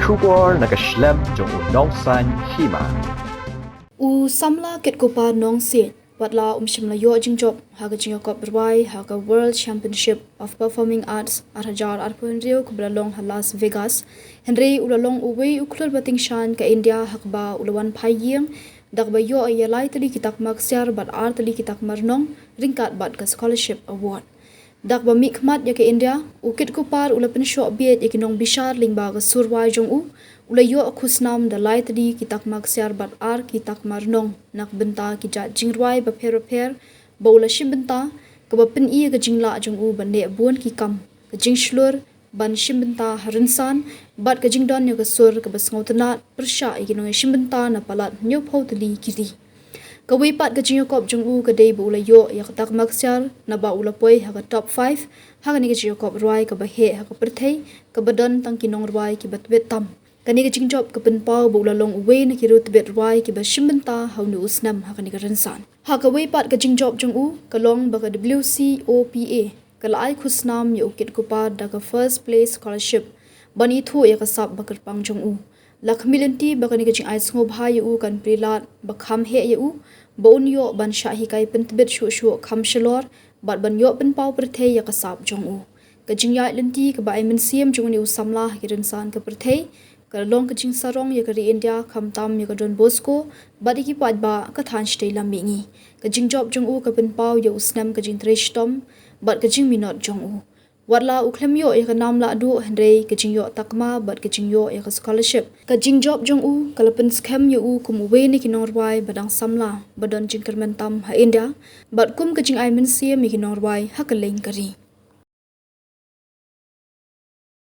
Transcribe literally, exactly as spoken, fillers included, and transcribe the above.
Khubor na ka shlem jong u Nongsaiñ Hima. U samla Kitkopar Nongsiej, wat la um shym la ïoh jingjop ha ka jingïakop rwai ha ka World Championship of Performing Arts ar hajar arphew hynriew kaba la long ha Las Vegas, hynrei u la long uwei u khlur ba tyngshaiñ ka India ha kaba u la wan phai ïing da kaba ïoh ïa lai tylli ki takma ksiar bad ar tylli ki takma rnong ryngkat bad ka Scholarship Award. Da kaba mihkhmat ïa ka India, u Kitkopar u la pynshoh bieit ïa ki nongbishar lyngba ka sur rwai jong u, u la ïoh khusnam da lai tylli ki takma ksiar bad ar ki takma rnong na ka bynta ki jait jingrwai bapher bapher ba u la shim bynta, kaba pyni ïa ka jinglah jong u ban leh bun ki kam, ka jingshlur ban shim bynta ha rynsan bad ka jingdon ïa ka sur kaba sngewtynnad pyrshah ïa ki nongïashim bynta na palat hynñiewphew tylli ki ri. Kawei pat ka jingïakop jong u ka dei ba u la ïoh ïa ka takma ksiar naba u la poi ha ka top five ha kane ka jingïakop rwai kaba heh ha ka pyrthei, kaba don tang ki nongrwai kiba tbit tam. Kane ka jingjop ka pynpaw ba u la long uwei na ki riewtbit rwai kiba shim bynta ha une u snem ha kane ka rynsan. Ha kawei pat ka jingjop jong u ka long ba ka W C O P A ka la ai khusnam ïa u Kitkopar da ka First Place Scholarship ban ithuh ïa ka sap ba kyrpang jong u. La khmih lynti ba kane ka jingai sngewbha ïa u kan plie lad ba kham heh ïa u ba un ïoh ban shah hikai pyntbit shuh shuh kham shalor bad ban ïoh pynpaw pyrthei ïa ka sap jong u. Ka jingïaid lynti kaba ai mynsiem jong une u samla ha ki rynsan ka pyrthei ka la long ka jingsarong ïa ka ri India, khamtam ïa ka Don Bosco bad ïa ki paidbah ka thaiñ shatei lam mihngi. Ka jingjop jong u ka pynpaw ïa u snem ka jingtrei shitom bad ka jingminot jong u. Wat la u khlem ïoh ïa ka nam lahduh, hynrei ka jingïoh takma bad ka jingïoh ïa ka scholarship, ka jingjop jong u ka la pynskhem ïa u kum uwei na ki nongrwai ba dang samla ba don jingkyrmen tam ha India bad kum ka jingai mynsiem ïa ki nongrwai ha kylleng ka ri.